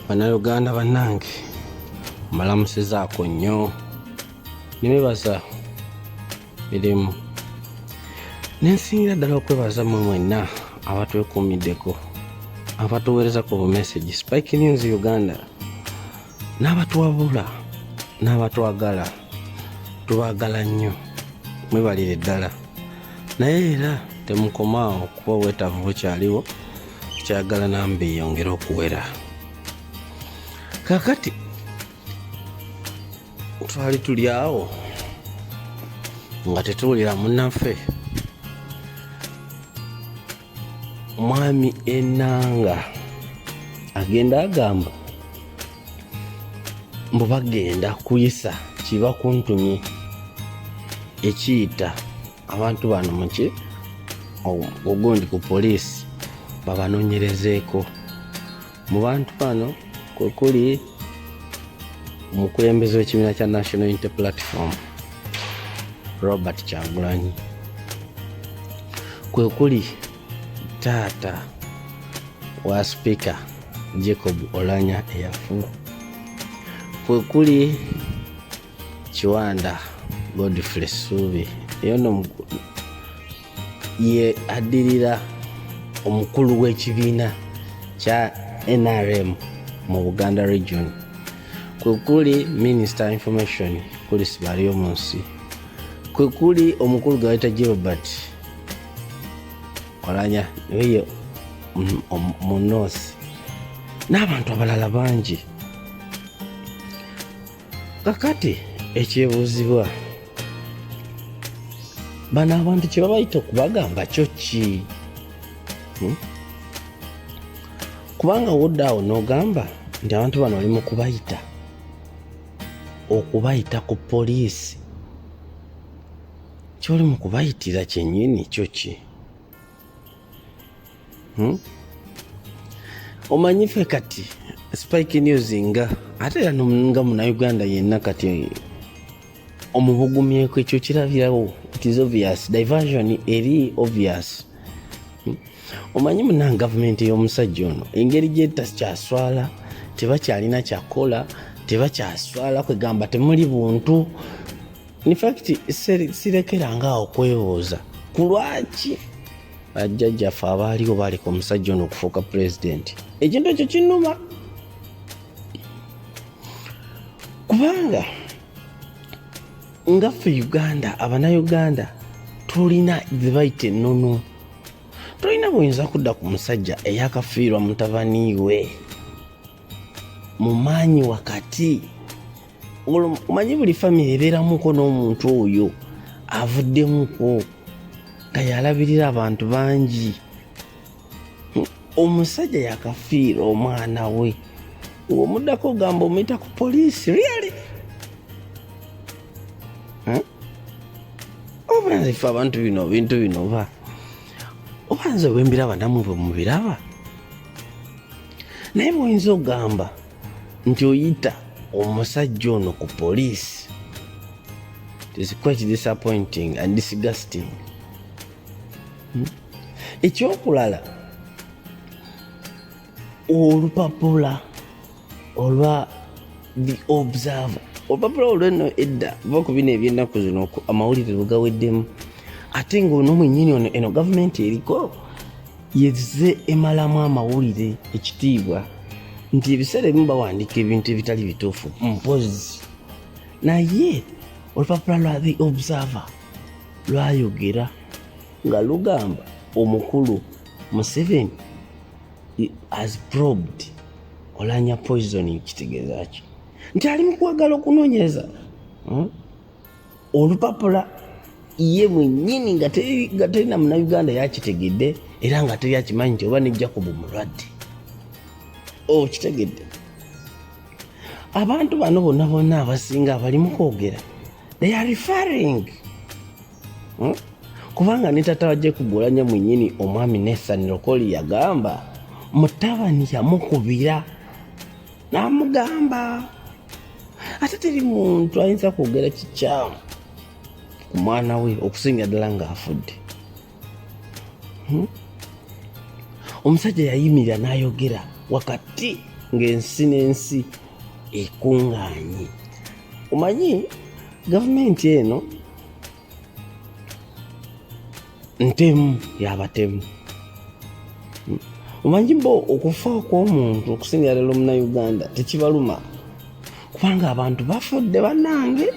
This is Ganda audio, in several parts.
Bannayuganda bannange, mbalamusizaako nnyo, nebebaza mirimu, nensingira ddala okwebaza mmwe mwenna abatwekuumiddeko, abatuweereza ku bumessage Spike News Uganda, n'abatuwabula n'abatwagala. Tubaagala nnyo, mwebalire ddala. Naye era temukomaawo, kuba obwetaavu bukyaliwo. Kyagala namba eyongere okuwera. Kakati twali tuli awo nga tetuwulira munnaffe Mwami Enanga agenda agamba mbu bagenda kuyisa kiba kuntumye ekiyita abantu bano muki ogundi ku poliisi babanonyerezeeko. Mu bantu bano kwe kuli omukulembeze w'ekibiina kya National Unity Platform Robert Kyagulanyi, kwe kuli taata wa sipiika Jacob Olanya eyafu, kwe kuli Kiwanda Godfrey Ssuubi, eyo ye addirira omukulu w'ekibiina kya NRM mu Buganda region, kwe kuli Minister Information Kulis Baryomunsi, kwe kuli omukulu gwe bayita Gilbert Olanya naye mu North, n'abantu abalala bangi. Kakati ekyebuuzibwa, bano abantu kye babayita okubagamba kyo ki? Kubanga wodda awo n'ogamba nti abantu bano oli mu kubayita okubayita ku poliisi, kyoli mu kubayitira kyennyini kyo ki? Omanyi ffe kati Spike News, nga ate era nga munauganda yenna, kati omubugumyeko ekyo kirabirawo. It is obvious, diversion eri obvious. Omanyi muna gavumenti y'omusajja ono engeri gyetakyaswala, tebakyalina kyakola, tebakyaswala, kwegamba temuli buntu. In fact, sirekeranga awo kwebuuza ku lwaki bajjajjaffe abaaliwo baleka omusajja ono okufuuka pulezidenti. Ekintu ekyo kinuma, kubanga nga ffe Uganda, Abanauganda tulina zebayita ennono. Tolina buyinza kudda ku musajja eyakafiirwa mutabani we mu maanyi wakati. Omanyi buli famire ebeeramuko n'omuntu oyo avuddemuko nga yalabirira abantu bangi. Omusajja yakafiira omwana we, ng'omuddako ogamba omuyita ku poliisi, really? Oba nze ffe abantu bino bintu bino, oba nze bwembiraba, namwe bwe mubiraba? Naye bwoyinza okugamba nti oyita omusajja ono ku poliisi, it is quite disappointing and disgusting. Ekyokulala, olupapula olwa The Observer, olupapula olweno edda va ku bino ebyennaku zino, amawulire lugaweddemu, ate ngaono mwennyini ono eno gavumenti eriko yezze emalamu amawulire ekitiibwa, nti ebiseera ebimu bawandiika ebintu ebitali bituufu mpozi. Naye olupapula lwa The Observer lwayogera nga lugamba omukulu Museveni has probed Olanya poisoning. Kitegeeza ki? Nti ali mu kwagala okunoonyereza. Olupapula ye mwennyini nga terina Munauganda yakitegedde, era nga teri akimanyi nti oba ne Jacob mulwadde. Okitegedde? Abantu bano bonna bonna abasinga abali mu kwogera, they are referring. Kubanga ne tata wa Jacob Olanya mwennyini, omwami Nathan Lokoli, yagamba mutabani yamukubira n'amugamba, ate teri muntu ayinza kwogera kikyamu ku mwana we okusinga ddala ng'afudde. Omusajja yayimirira n'ayogera wakati. Ng'ensi n'ensi ekuŋŋaanye. Omanyi gavumenti eno ntemu y'abatemu. Omanyi bo okufa kw'omuntu okusingira ddala omunauganda tekibaluma, kubanga abantu bafudde bannange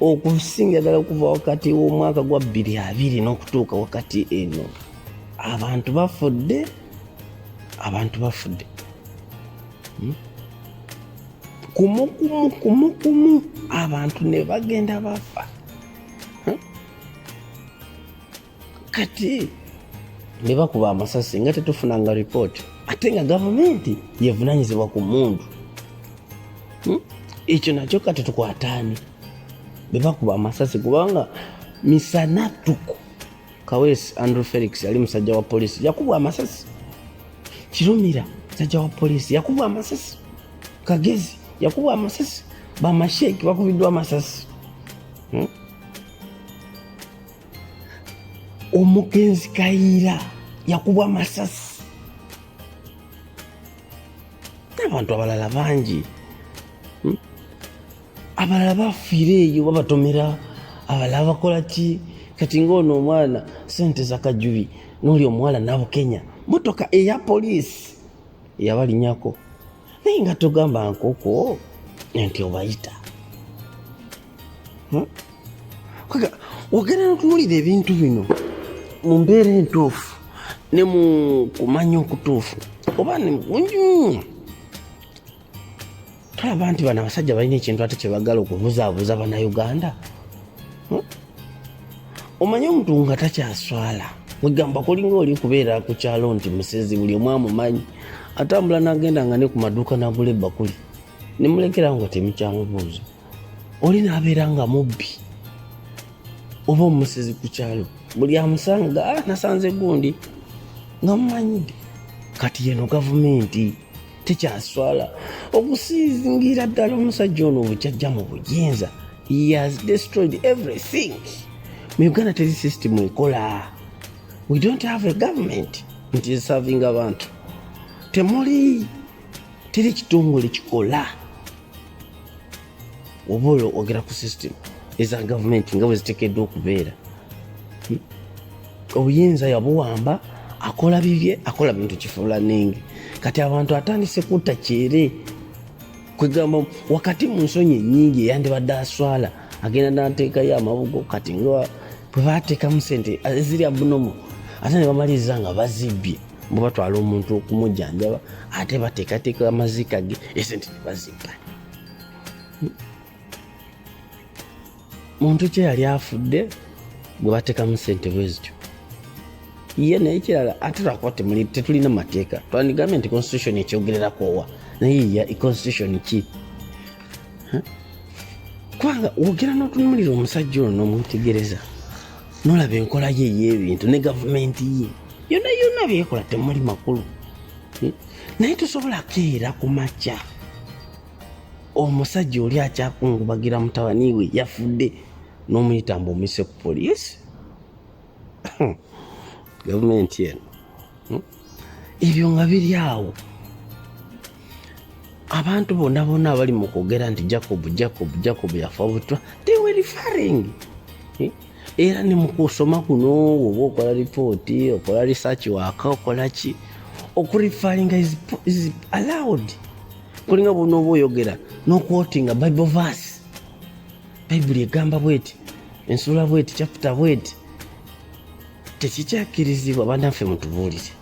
okusingira ddala okuva wakati w'omwaka gwa 2020 n'okutuuka wakati eno. Abantu bafudde, abantu bafudde Kumu kumu kumu kumu, abantu ne bagenda bafa. Kati ne bakuba amasasi nga tetufunanga ripooti, ate nga gavumenti yevunanyizibwa ku mundu. Ekyo nakyo kati tukwataani be bakuba amasasi, kubanga misana tuku Kaweesi Andrew Felix yali musajja wa poliisi, yakubwa amasasi. Kirumira musajja wa poliisi, yakubwa amasasi. Kagezi yakubwa amasasi. Bamasheeki bakubiddwa amasasi. Omugenzi Kayiira yakubwa amasasi n'abantu abalala bangi. Abalala bafiire eyo babatomera, abalala bakola ki? Kati ngaono omwana sente zakajubi n'oli omuwala Nabukenya, motoka eya poliisi eyabalinyako, naye nga togamba nkoko nti obayita. Kwega ogenda notunulira ebintu bino mu mbeera entuufu ne mu kumanya okutuufu, oba tolaba nti bano abasajja balina ekintu ate kyebagala okubuzaabuza Bannayuganda. Omanye omuntu nga takyaswala, wegamba kulinga oli kubeera ku kyalo nti musezi, buli omu amumanyi, atambula n'agenda nga ne ku maduuka n'agula ebbakuli nemulekera nga temukyamubuuza. Oli n'abeera nga mubbi oba omusezi ku kyalo, buli amusanga, ah, nasanze gundi nga mumanyidde. Kati yeno gavumenti tekyaswala okusingira ddala omusajja ono obukyajja mu buyinza. He has destroyed everything mu Uganda. Teri system ekola. We don't have a government nti eservinga abantu. Temuli, teri kitongole kikola. Oba olwo ogera ku system eza gavumenti nga bwe ziteekeddwa okubeera. Obuyinza yabuwamba, akola bibye, akola bintu kifuulaningi. Kati abantu atandise kutta kyere, kwegamba wakati mu nsonyi ennyingi eyandibadde aswala, agenda n'ateekayo amabugo. Kati nga bwe bateekamu sente eziri abunomo, ate ne bamaliriza nga bazibbye, bwe batwala omuntu okumujjanjaba, ate bateekateeka amaziika ge, esente ne bazibba. Muntu kye yali afudde gwe bateekamu sente bwe zityo ye? Naye kirala ate lwakuba tetulina mateeka, twandigambye nti constitution ekyogererako owa, naye ya constitution ki? Kubanga wogera n'otunulira omusajja ono n'omwetegereza, nolaba enkola ye ey'ebintu ne gavumenti ye yonna yonna byekola, temuli makulu. Naye tosobola keera ku makya, omusajja oli akyakungubagira mutabani we yafudde, n'omuyita mbu omuyise ku poliisi. Gavumenti eno, Ebyo nga biri awo, abantu bonna bonna abali mu kwogera nti Jacob, Jacob, Jacob yafa butwa, they were referring. Era ne mu kusoma kuno, oba okola ripooti, okola research waka, okola ki, okureferringa is allowed. Kulinga bwonooba oyogera n'oquotinga Bible verse, Bayibuli egamba bweti, ensula bweti, chapter bweti, tekikyakkirizibwa? Bannaffe mutubuulire.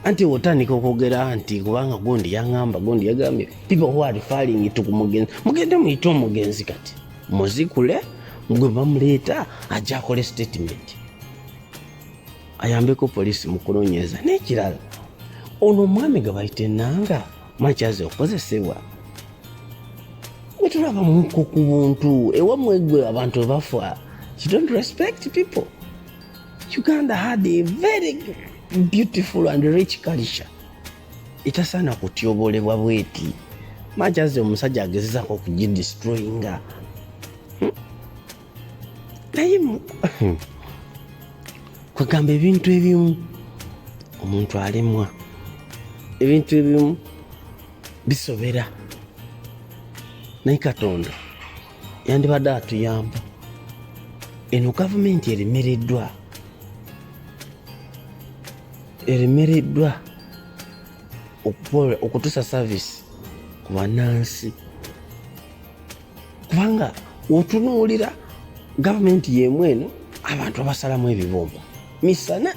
Anti otandika okwogera nti kubanga gundi yaŋŋamba, gundi yagambye, people who are referring to ku mugenzi, mugende muyite omugenzi kati muzikule, gwe bamuleeta ajja akole statement ayambeko poliisi mu kunoonyereza. N'ekirala, ono omwami gwe bayita Enanga makyazi okukozesebwa bwe tulaba muko ku buntu ewammwe gwe abantu we bafa. You don't respect people. Uganda had a very beautiful and rich culture etasaana kutyobolebwa bweti. Makyazi omusajja agezezako okugidestroyinga. Naye kwegamba ebintu ebimu omuntu alemwa. Ebintu ebimu bisobera, naye Katonda yandibadde atuyamba. Eno gavumenti eremereddwa, eremereddwa okutuusa service ku bannansi, kubanga otunuulira gavumenti yemu eno, abantu abasalamu ebibumba misana,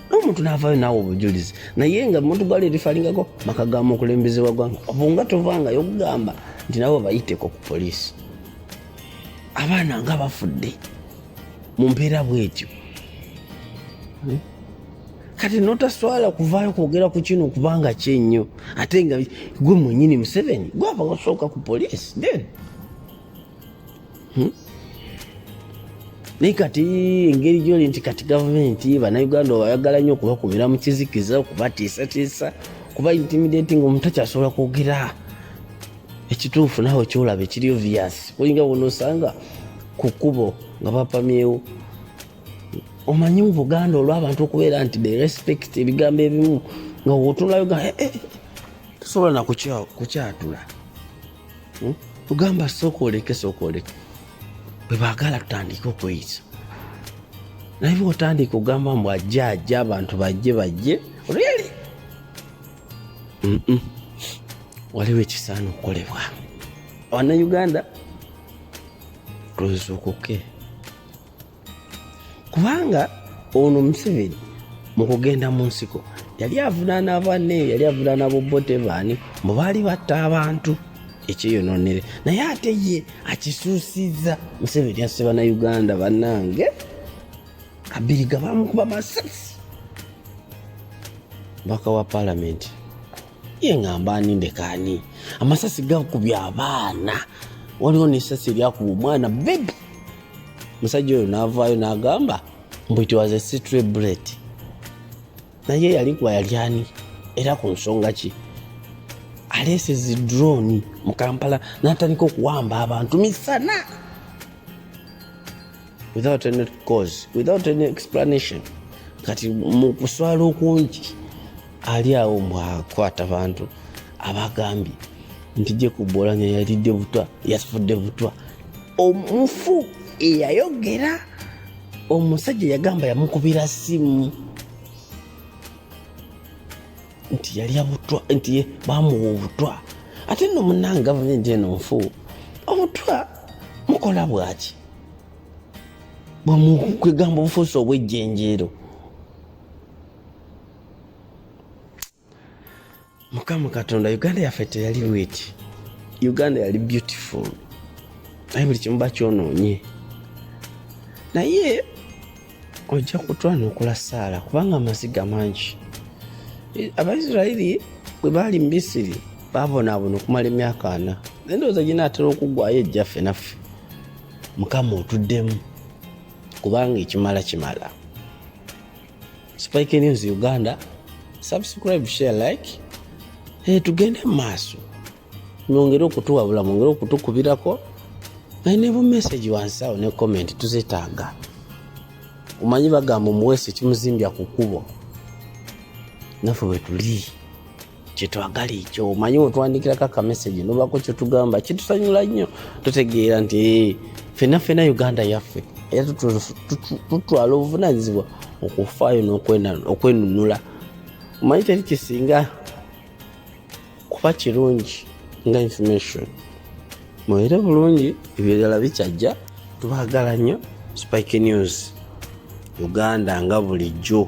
n'omuntu n'avaayo naawe obujulizi, naye nga muntu gwali erifalingako maka ga mukulembeze wa ggwanga, obunga tovangayo okugamba nti nabo bayiteko ku poliisi. Abaana nga bafudde mu mpeera bwetyo. Kati notaswala kuvaayo kwogera ku kino, kubanga kyennyo, ate nga gwe mwenyini Museveni gwava wasooka ku poliisi then. Naye kati engeri gyoli nti kati gavumenti Bannayuganda obayagala nnyo okubakubira mu kizikiza, okubatiisatiisa, kuba intimidating, omuntu takyasobola kwogera ekituufu. Naawe kyolaba ekiri obvious, kulinga wonosanga ku kkubo nga bapamyewo. Omanyi mu Buganda, olw'abantu okubeera nti they respect ebigambo ebimu, nga wotunulayo ga eh, eh, tosobola na kukyatula. Ogamba sooka oleke, sooka oleke. Bwe baagala tutandike okweyisa, naye bwotandika ogamba mbu ajje, ajje, abantu bajje, bajje, really? Waliwo ekisaana okukolebwa. Bannayuganda, tuzuukuke, kubanga ono Museveni mu kugenda mu nsiko yali avunaana banne, yali avunaana Bobote, baani mbu baali batta abantu ekyeyononere, naye ate ye akisuusiza. Museveni asse Bannayuganda bannange. Abiriga bamukuba masasi, mubaka wa palamenti. Ye ŋŋamba ani ndekaani? Amasasi gakubya abaana, waliwo n'essasi eryakuba omwana baby. Musajja oyo n'avaayo n'agamba mbu it was a stray bullet, naye yali kuba yali ani, era ku nsonga ki aleese zi drone mu Kampala n'atandika okuwamba abantu misana without any cause, without any explanation? Kati mu kuswala okungi ali awo mbwakwata bantu abagambye nti Jacob Oulanyah yalidde butwa, yafudde butwa. Omufu eyayogera, omusajja yagamba yamukubira simu nti yalya butwa, nti bamuwa obutwa. Ate nno munange, gavumenti eno nfu, obutwa mukola bwaki? Bwekwegamba obufuusi obwejjenjeero. Mukama Katonda, Uganda yaffe teyali bweti. Uganda yali beautiful, naye buli kimu bakyonoonye. Naye ojja kutwana okula saala, kubanga amaziga mangi. Abaisirairi bwe baali mu Misiri babonaabona okumala emyaka 40, naye ndowooza ginaatera okuggwayo ejjaffe naffe. Mukama otuddemu, kubanga ekimala kimala. Spike News Uganda, subscribe, share, like. Hey, tugende mu maaso, mwongere okutuwabula, mwongere okutukubirako, naye ne bu message wansi awo ne comment tuzetaaga. Omanyi bagamba omuweesi kimuzimbya ku kkubo, naffe bwe tuli kyetwagala ekyo. Omanyi otwandikirako akamessage nobako kyetugamba, kitusanyula nnyo. Tutegeera nti fenna fenna Uganda yaffe, era tutwala obuvunanyizibwa okufaayo n'okwenunula. Omanyi teri kisinga kuba kirungi nga information. Mubeere bulungi, ebirala bikyajja. Tubaagala nnyo. Spike News Uganda nga bulijjo.